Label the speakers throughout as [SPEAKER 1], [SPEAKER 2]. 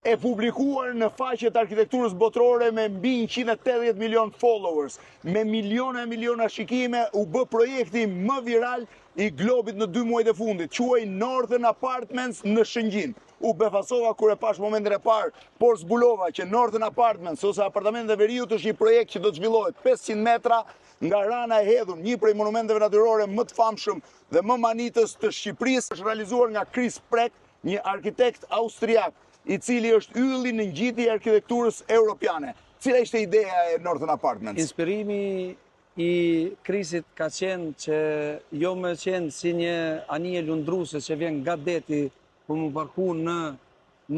[SPEAKER 1] E publikuar në faqet e arkitekturës botërore me mbi 180 milion followers, me miliona e miliona shikime, u bë projekti më viral i globit në dy muajt e fundit. Quhej Northern Apartments në Shëngjin. U befasova kur e pash momentin e parë, por zbulova që Northern Apartments ose apartamentet e veriut është një projekt që do të zhvillohet 500 metra nga Rana e Hedhun, një prej monumenteve natyrore më të famshëm dhe më mahnitës të Shqipërisë, është realizuar nga Chris Preck, një arkitekt austriak, i cili është ylli në ngjitje i arkitekturës europiane. Cila ishte ideja e Northern Apartments?
[SPEAKER 2] Inspirimi i Krisit ka qenë që jo me qenë si një anije lundruse që vjen nga deti për mu parku në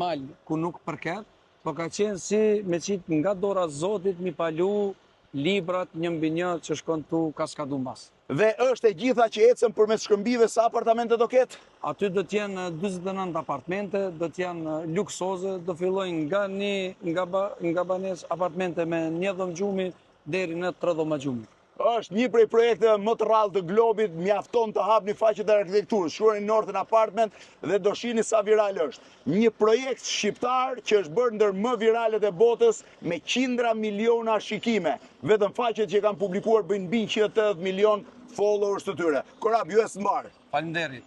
[SPEAKER 2] mal ku nuk përket, po ka qenë si me qitë nga dora Zotit mi palu librat një mbi një që shkon tu kaskadu mas.
[SPEAKER 1] Dhe është e gjitha që ecën përmes shkëmbive sa apartamente do ketë?
[SPEAKER 2] Aty do të jenë 49 apartmente, do të jenë luksoze, do fillojnë nga një nga ba, nga banesë apartmente me një dhomë gjumi deri në tre dhoma gjumi.
[SPEAKER 1] Është një prej projekteve më të rrallë të globit, mjafton të hapni faqet e arkitekturës, shkruani Northern Apartment dhe do shihni sa viral është. Një projekt shqiptar që është bërë ndër më viralet e botës me qindra miliona shikime. Vetëm faqet që kanë publikuar bëjnë mbi 180 milion followers të tyre. Korab, ju ectë mbarë.
[SPEAKER 2] Faleminderit.